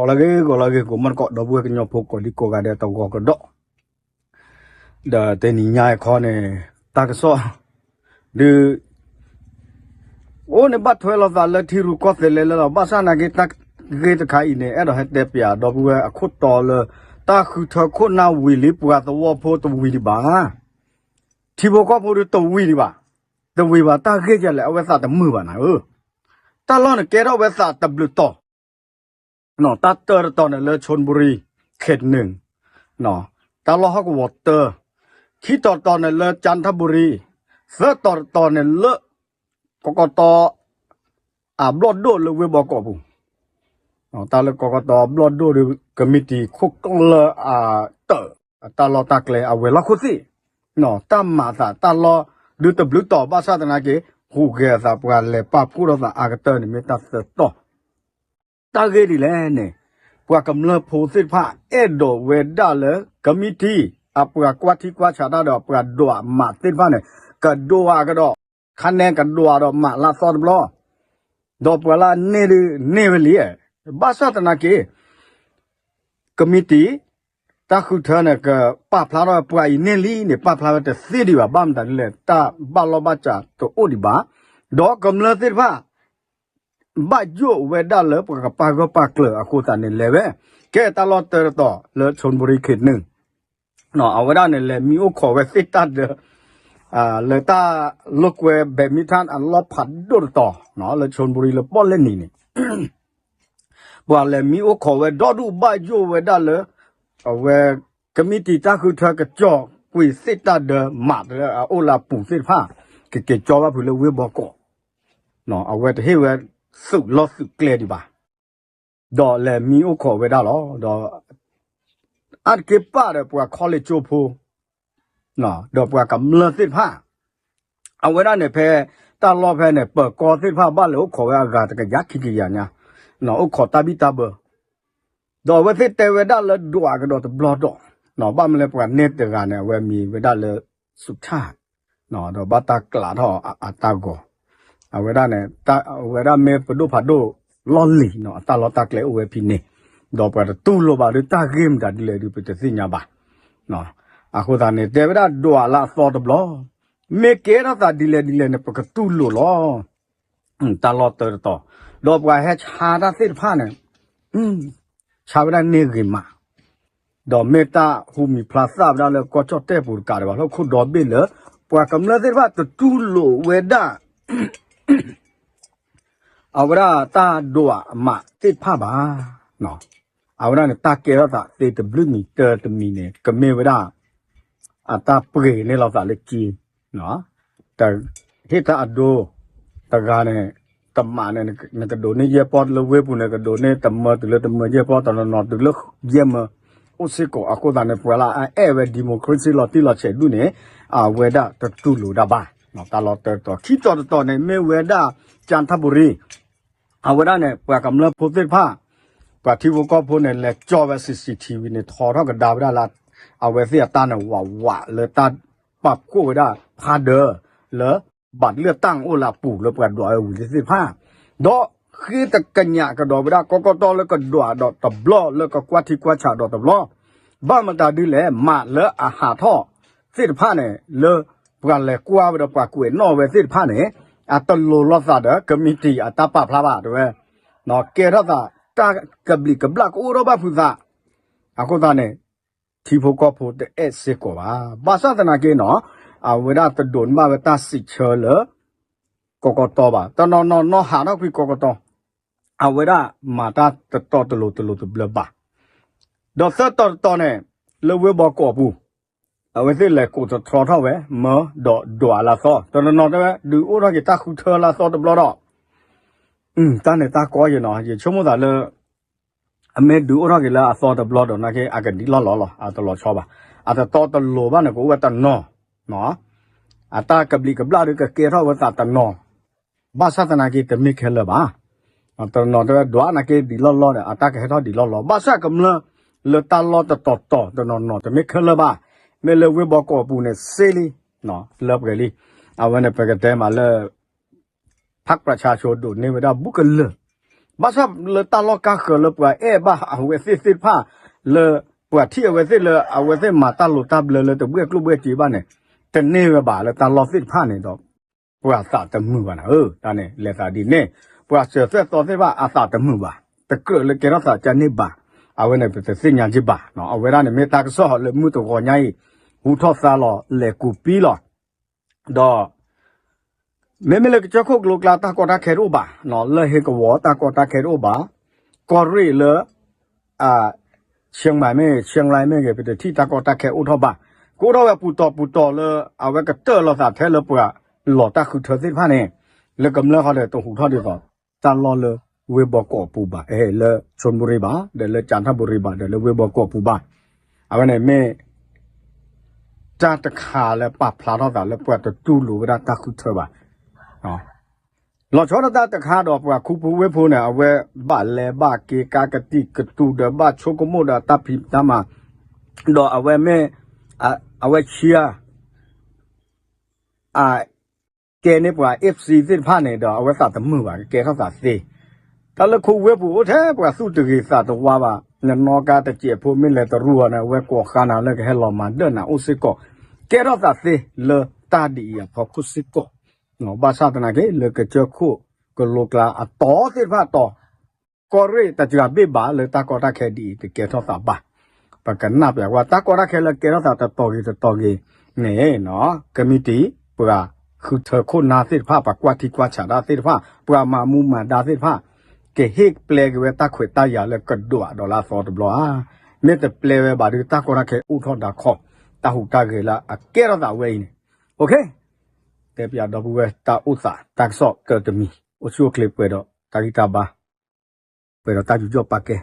လီၤဂ့ၤဂီၤ လီၤဂ့ၤဂီၤ မ့ၢ်တကိး ဒီပုၢ်ဝဲၢ်ကညီဖိကိးဒံကိးဂၤဒဲးတဂီၤကဒီး, ဒီးတနံၤညါအံၤခီန့ၣ် တၢ်ကစီၣ် ဒုး အိၣ်န့ၣ်ဘၣ်ထွဲလိာ်သးလၢထံရူၢ်ကီၢ်သဲးလဲၤလဲၤလီၤ. ဘၣ်ဆၣ်သနာ်က့ တၢ်ဂ့ၢ်တခါအံၤန့ၣ် အဲၣ်ဒိးဟဲတဲပၠးဒီပုၢ်ဝဲၢ်အခိၣ်တီလၢ တၢ်ဃုထၢခိၣ်နၢ်ဝံၤလံပှၤသဝီဖိတဝံၤဒံးဘၣ်. ထံဖိကီၢ်ဖိဒုးတဝံၤဒံးဘၣ်. တဝံၤဘၣ် တၢ်ဂ့ၢ်ကလဲၣ် အဝဲသးတမုာ်ဘၣ်နၤဧၢ. တၢ်လီၢ်န့ၣ်ကဲထီၣ်ဝဲသးတဘျုးတီၤ တၢ်တၢတတီၤန့ၣ်လၢ ချိုနဘူရံ ခ့ၣ်နုၣ် တၢ်လီၢ်ဟီၣ်ကဝီၤတၢ, ခံတီၤတတီၤန့ၣ်လၢ ကၠၣ်ထၣ်ဘူရံ, သၢတီၤတတီၤန့ၣ်လၢ ကကတီ အဘျီၣ်ဒိၣ်လၢဝ့ၢ်ဘီကီးပူၤ, တၢ်လၢကကတီဘျီၣ်ဒိၣ်ဒီး ကမံးတံာ်ခိၣ်ကျၢၢ်အတၢၢ် အတၢ်လီၢ်တၢ်ကျဲ အဝဲၤလီၢ်ခိၣ်သ့ၣ်, တၢ်မၤသးတၢ်လီၢ်ဒုးတဘျုးတီၤ ဘၣ်ဆၣ်သနာ်က့ ဟူးဂဲၤအသး ပှၤလဲၤပာ်ဖှိၣ်ထီၣ်သးအါကတၢၢ်န့ၣ် မ့ၢ်တၢ်သၢတီၤ တၢ်ဂ့ၢ်ဒ်လဲၣ်န့ၣ် ပှၤကမျၢၢ်ဖိသ့ၣ်တဖၣ် အဲၣ်ဒိးဝဲဒၣ်လၢ ကမံးတံာ် အပှၤကွၢ်ထံကွၢ်ဆးတၢ်ဒီး ပှၤဒွးမးသ့ၣ်တဖၣ်န့ၣ် ကဒွးကဒီး ခါန့ၣ်ကဒွးဒီးမးလၢအသီတဘျီ, ဒီးပှၤလၢအန့ၢ်ဒုးန့ၢ်ဝဲလံ, ဘၣ်ဆၣ်သနာ်က့ ကမံးတံာ် တၢ်ဃုထၢန့ၣ် ကပာ်ဖျါထီၣ်ပှၤအံၤန့ၢ်လံန့ၣ် ပာ်ဖျါဝဲတသ့ဒံးဘၣ်. ဘၣ်မတၤဒ်လဲၣ် တၢ်ဘၣ်လီၢ်ဘၣ်စးတအိၣ်ဒံးဘၣ်. ဒီးကမျၢၢ်သ့ၣ်တဖၣ် ဘၣ်ယိၣ်ဝဲဒၣ်လၢပကပာ်ဂၢၢ်ပာ်ကျၢၤအဃိသတးန့ၣ် လဲၤဝဲ ကဲတၢ်လီၢ်တၢတတီၤလၢ ချိုနဘူရံ ခ့ၣ်နုၣ် အဝဲဒၣ်န့ၣ် လဲၤမံအိၣ်ခိးဝဲသ့ၣ်တၢ်ဒၢး လၢတၢ်လိာ်ကွဲ badminton အလီၢ်ဖးဒိၣ်တတီၤ လၢ ချိုနဘူရံ လၢပီၣ်လဲၣ်နံၤန့ၣ် ပှၤလဲၤမံအိၣ်ခိးဝဲဒီဒူၣ် ဘၣ်ယိၣ်ဝဲဒၣ်လၢ အဝဲ ကမံးတံာ်တၢ်ဃုထၢကကၠီကွံာ်သ့ၣ်တၢ်ဒၢးမးလၢအအိၣ်လၢအပူၤသ့ၣ်တဖၣ် ကက့ၤကၠီဘၣ်ဖုးလၢဝ့ၢ်ဘီကီး, အဝဲတဟ့ၣ်ဝဲသုးလီၢ်သုးကျဲဒံးဘၣ်. ဒီးလဲၤမံအိၣ်ခိးဝဲဒၣ်လီၤ. ဒီး အါတက့ၢ်ပာ်ဒီးပှၤခီလ့ၣ်ကၠိဖိ ဒီးပှၤကမျၢၢ်သ့ၣ်တဖၣ် အဝဲဒၣ်န့ၣ်ဖဲ တၢ်လီၢ်ဖဲန့ၣ် ပၢၤကီၢ်သ့ၣ်တဖၣ် ဘၣ်လဲၤအိၣ်ခိးဝဲအဂၤတကယၤခံကယၤညါ, အိၣ်ခိးတၢ်ဘံၣ်တၢ်ဘၢ ဒီးအဝဲသ့ၣ်တဲဝဲဒၣ်လၢဒွးကဒီးတဘျီဒီး ဘၣ်မနုၤလဲၣ်ပှၤန့ၢ်တဂၤန့ၣ် အဝဲမံၤဝဲဒၣ်လၢ စူးထၣ် ဒီးဘၣ်တၢ်ကျးထီၣ်အတၢ်ဂီၤ, အဝဲဒၣ်န့ၣ် အဝဲဒၣ်မ့ၢ်ပဒိၣ်ဖးဒိၣ်လီၢ်လံၤ အတၢ်လီၢ်တၢ်ကျဲအိၣ်ဝဲဖဲန့ၣ်, ဒီးပှၤတတူၢ်လိာ်ဘၣ်ဒီးတၢ်ဂ့ၢ်မတၤဒ်လဲၣ်ဒီး ပတသ့ၣ်ညါဘၣ်. အဃိသတးန့ၣ် တဲဝဲဒၣ်ဒွးလၢအသီတဘျီ, မ့ၢ်ကဲထီၣ်သးဒ်လဲၣ်ဒ်လဲၣ်န့ၣ် ပကတူၢ်လိာ်လီၤ. တၢ်လီၢ်တၢတတီၤ, ဒီးပှၤဟဲဆါတၢ်သ့ၣ်တဖၣ်န့ၣ် ဆါဝဲဒၣ်န့ၢ်ဂ့ၤမး, ဒီးမ့ၢ်တၢ်ဟူမံၤဖျါသၣ်ဝဲဒၣ်လၢကီၢ်ကၠီၣ်တဲၣ်ပူၤတကးဒံးဘၣ် လၢခိၣ်ဒီဘ့ၣ်လၢ ပှၤကမျၢၢ်သ့ၣ်တဖၣ်တတူၢ်လိာ်ဝဲဒၣ် အဝဲဒၣ်တၢ်ဒွးမးသ့ၣ်တဖၣ်ဘၣ်. အဝဲဒၣ်န့ၣ် တၢ်ကဲထီၣ်သးသ့တဘျုးမံၤတၢတမံၤန့ၣ် ကမ့ၢ်ဝဲဒၣ် အတၢ်ပှ့ၤန့ၢ်လီၤသးလၢက့ တဟ့ၣ်တၢ်အဒိ တဂၤန့ၣ် တမးန့ၣ် နကဒိးန့ၢ်ယဲၢ်ပီၢ်လၢဝ့ၢ်ပူၤန့ၣ် ကဒိးန့ၢ်တမၢတုၤလၢတမၢယဲၢ်ပီၢ် တနီၤနီၤတုၤလၢယဲၢ်မၢ အိၣ်စ့ၢ်ကီး အဃိသတးန့ၣ် ပှၤလၢအအဲၣ်ဝဲ democracy လီၤတံၢ်လီၤဆဲးဒူၣ်န့ၣ် အဝဲဒၣ်တတူၢ်လိာ်ဒၣ်ဘၣ်. တၢ်လီၢ်တၢတတီၤ ခံတီၤတတီၤန့ၣ် မ့ၢ်ဝဲဒၣ် ကၠၣ်ထၣ်ဘူရံ အဝဲဒၣ်န့ၣ် ပှၤကမျၢၢ်ဖိသ့ၣ်တဖၣ် ပှၤထံဖိကီၢ်ဖိန့ၣ် လဲၤကၠီဝဲ CCTV န့ၣ် ထီထီၣ်ကဒါဝဲဒၣ်လၢ အဝဲသ့ၣ်အတၢ်န့ၣ် ဝးဝးလၢတၢ်ပာ်ဖှိၣ်ဝဲဒၣ်ဖးဒၢးလၢ ဘၣ်တလၢတၢ်အိၣ်လၢအပူၤလၢပှၤဒွးဝဲဝံၤသ့ၣ်တဖၣ်, ဒီးဃ့တကညးကဒီးဝဲဒၣ် ကီကီတီလၢကဒွးဒီးတဘျီ လၢကကွၢ်ထံကွၢ်ဆးဒီးတဘျီ, ဘၣ်မတၤဒ်လဲၣ် မးလၢအဟးထီၣ်သ့ၣ်တဖၣ်န့ၣ် လၢပှၤလဲၤကွၢ်ဝဲဒီးပှၤကွဲးနီၣ်ဝဲသ့ၣ်တဖၣ်န့ၣ် အတလိၤလိာ်သးဒီး ကမံးတံာ်အတၢ်ပာ်ဖျါဘၣ် တဲဝဲ, ကဲထီၣ်သးတၢ်ကဘျံးကဘျၣ်ကအိၣ်ထီၣ်ဘၣ်ဖုးသး, အဃိသတးန့ၣ် ထံဖိကီၢ်ဖိတအဲၣ်စ့ၢ်ကီးဘၣ်. ဘၣ်ဆၣ်သနာ်က့နီၤ အဝဲဒၣ်တဒိးန့ၢ်ဘၣ်ဝဲတၢ်စံးဆၢလၢ ကီကီတီဘၣ်. တနီၤနီၤနီၤဟးထီၣ်ကွံာ်ကီကီတီ, အဝဲဒၣ်မၤတၢ်တတီတလိၤတလိၤတဘျၢဘၣ်. ဒီးသၢတီၤတတီၤန့ၣ် လၢဝ့ၢ်ဘီကီးပူၤ အဝဲသ့ၣ်လဲၤကိးတတြီထီၣ်ဝဲ မၢဒီးဒွးလၢအသီ, တနီၤနီၤတဲဝဲ ဒုးအိၣ်ထီၣ်က့ၤတၢ်ဃုထၢလၢအသီတဘျီဒီး တၢ်န့ၣ်တၢ်ကီယဲနီၤ ယဆိကမိၣ်သးလၢ အမ့ၢ်ဒုးအိၣ်ထီၣ်က့ၤလၢအသီတဘျီဒီးနာ်က့ အကဒံးလီၢ်လီၤလီၤ အတလီၤဆီဘၣ်. အတတီတလိၤဘၣ်န့ၣ် ကအိၣ်ဝဲတနီၤ, အတၢ်ကဘျံးကဘျၣ်ဒုးကကဲထီၣ်ဝဲသးတနီၤ, ဘၣ်ဆၣ်သနာ်က့တမ့ၢ်ခဲလၢာ်ဘၣ်. တနီၤတဲဝဲဒွးနာ်က့ဒံးလီၢ်လီၤဒီး အတၢ်ကဟဲထီၣ်ဒံးလီၢ်လီၤ. ဘၣ်ဆၣ်ကမျၢၢ်လၢတၢ်လီၢ်တတီၤတီၤတနီၤနီၤတမ့ၢ်ခဲလၢာ်ဘၣ်. မ့ၢ်လၢဝ့ၢ်ဘီကီးပူၤန့ၣ်စ့လံ, လၢပှဲၤလံ. အဝဲန့ၣ်ပကတဲမးလၢ ဖးပြးဆါဆိဒိးန့ၢ်ဝဲဒၣ်ဘူးကလၢာ်, ဘၣ်ဆၣ်လၢတၢ်လီၢ်ကါဃၢၤလၢပှၤအဲၣ်ဘၣ်အဝဲသ့ၣ်သ့ၣ်တဖၣ် လၢပှၤထံၣ်အဝဲသ့ၣ်လၢအဝဲသ့ၣ်မၤတၢ်လိၤတၢ်ဘျၢလၢတဘှဲၣ်ကျိၣ်ဘှဲၣ်စ့ဘၣ်န့ၣ် တန့ၢ်ဝဲဘၣ်လၢတၢ်လီၢ်သ့ၣ်တဖၣ်န့ၣ်ဒီး ပှၤသးတမုာ်ဘၣ်နၤဧၢ, တၢ်န့ၣ်လဲၤသးဒ်န့ၣ်, ပှၤစၢၤသွဲၣ်သီသ့ၣ်တဖၣ်အသးတမုာ်ဘၣ်, တကြၢးလၢကဲထီၣ်သးကန့ၢ်ဘၣ်, အဝဲန့ၣ်ပတသ့ၣ်ညါက့ဘၣ်, အဝဲဒၣ်န့ၣ်မ့ၢ်တၢ်ကစီၣ်လၢမုၢ်တဂီၤညါအံၤ, ဟူထီၣ်သါလီၤလဲၤကူးပံလီၤ, ဒီး မ့မ့ၢ်လၢကစၢၢ်ခိၣ်ကလိကျါတၢ်ကီတၢ်ခဲတအိၣ်ဘၣ်, လၢဟ့ၣ်ကဝီၤတၢ်ကီတၢ်ခဲတအိၣ်ဘၣ်, ကီၢ်ရ့ၣ်လၢ ရှၢၣ်မဲၣ်မ့ၢ် ရှၢၣ်မဲၣ်မ့ၢ်ဂ့ၤ ပတထံၣ်တၢ်ကီတၢ်ခဲအိၣ်ထီၣ်ဘၣ်, ကအိၣ်ထီၣ်ဝဲပူၤတီၤပူၤတီၤလၢ အဝဲကတၢၢ်လီၤသးထဲလၢပှၤလီၤတၢ်ဃုထၢသ့ၣ်တဖၣ်န့ၣ်, လၢကမျၢၢ်ဃီဒီးတဟူးထီၣ်ဒ်သိး တၢ်လီၢ်လၢဝ့ၢ်ဘီကီးအပူၤဘၣ်, လၢ ชลบุรี ဘၣ်, ဒီးလၢ จันทบุรี ဘၣ်, ဒီးလၢဝ့ၢ်ဘီကီးအပူၤဘၣ်, အဝဲန့ၣ်မ့ၢ် တၢ်တခါလၢပာ်ဖျါထီၣ်သးလၢပှၤတတူၢ်လိာ်ဝဲဒၣ်တၢ်ဃုထၢဘၣ် လီၤဆီဒၣ်တၢ်တခါဒီးပှၤခူပူၤဝ့ၢ်ဖိန့ၣ် အဝဲဘၣ်လဲၤဘၣ်က့ၤကးကတံာ်ကတူာ်ဒီးဘၣ်ဆိကမိၣ်ဒီးတၢ်ဖံးတၢ်မၤ, ဒီးအဝဲမ့ၢ် အဝဲဆံး အကဲန့ၢ်ပှၤ FC သ့ၣ်တဖၣ်န့ၣ်ဒီး အဝဲသးတမုာ်ဘၣ် ကကဲထီၣ်သးသ့, တၢ်လၢခူဝ့ၢ်ပူၤအိၣ်ထဲပှၤသူၣ်တဂ့ၤသးတဝါဘၣ်, နနီၢ်ကါတစဲးဖိမ့ၢ်လဲၤတရူးအီၤန့ၣ် အဝဲကိးဃါနၤလၢကဟဲလီၤမၤဒၢၣ်နၤအိၣ်စ့ၢ်ကီး, ကဲထီၣ်သးသ့လၢတၢ်ဒ်အံၤအဖီခိၣ်စ့ၢ်ကီး ဘၣ်ဆၣ်သနာ်က့ လၢကစၢၢ်ခိၣ်ကလိကျါအတီၤသ့ၣ်တဖၣ်တီၤ, ကီၢ်ရ့ၣ်တစှၤဘ့ၣ်ဘၣ်လၢတၢ်ကီတၢ်ခဲဒ်အံၤ တကဲထီၣ်သးဘၣ်, ပကနၣ်ပျးကွၢ် တၢ်ကီတၢ်ခဲလၢကဲထီၣ်သးတတီၤဂ့ၤတတီၤဂ့ၤန့ၣ်, ကမံးတံာ် ပှၤဃုထၢခိၣ်နၢ်သ့ၣ်တဖၣ် ပှၤကွၢ်ထံကွၢ်ဆးဒၣ်သ့ၣ်တဖၣ် ပှၤမၤမူမၤဒါသ့ၣ်တဖၣ် ကဟ့ၣ်ပျဲက့ၤဝဲတၢ်ခွဲးတၢ်ယာ်လၢကဒွးဒီးလၢအသီတဘျီဧါ, မ့ၢ်တပျဲဝဲဘၣ်ဒီး တၢ်ကီတၢ်ခဲအိၣ်ထီၣ်ဒၣ်ခီ, တၢ်ဟူးတၢ်ဂဲၤလၢအကဲထီၣ်သးဝဲအံၤန့ၣ်, တဲပျးဒီပုၢ်ဝဲၢ်တၢ်အိၣ်သးတၢ်ကစီၣ်ကၢတမံၤ, အိၣ်ဆူၣ်အိၣ်ချ့ပှဲၤဒီးတၢ်ဂံၢ်တၢ်ဘါ, ပှဲၤဒီးတၢ်ယူးယီၣ်ပာ်ကဲ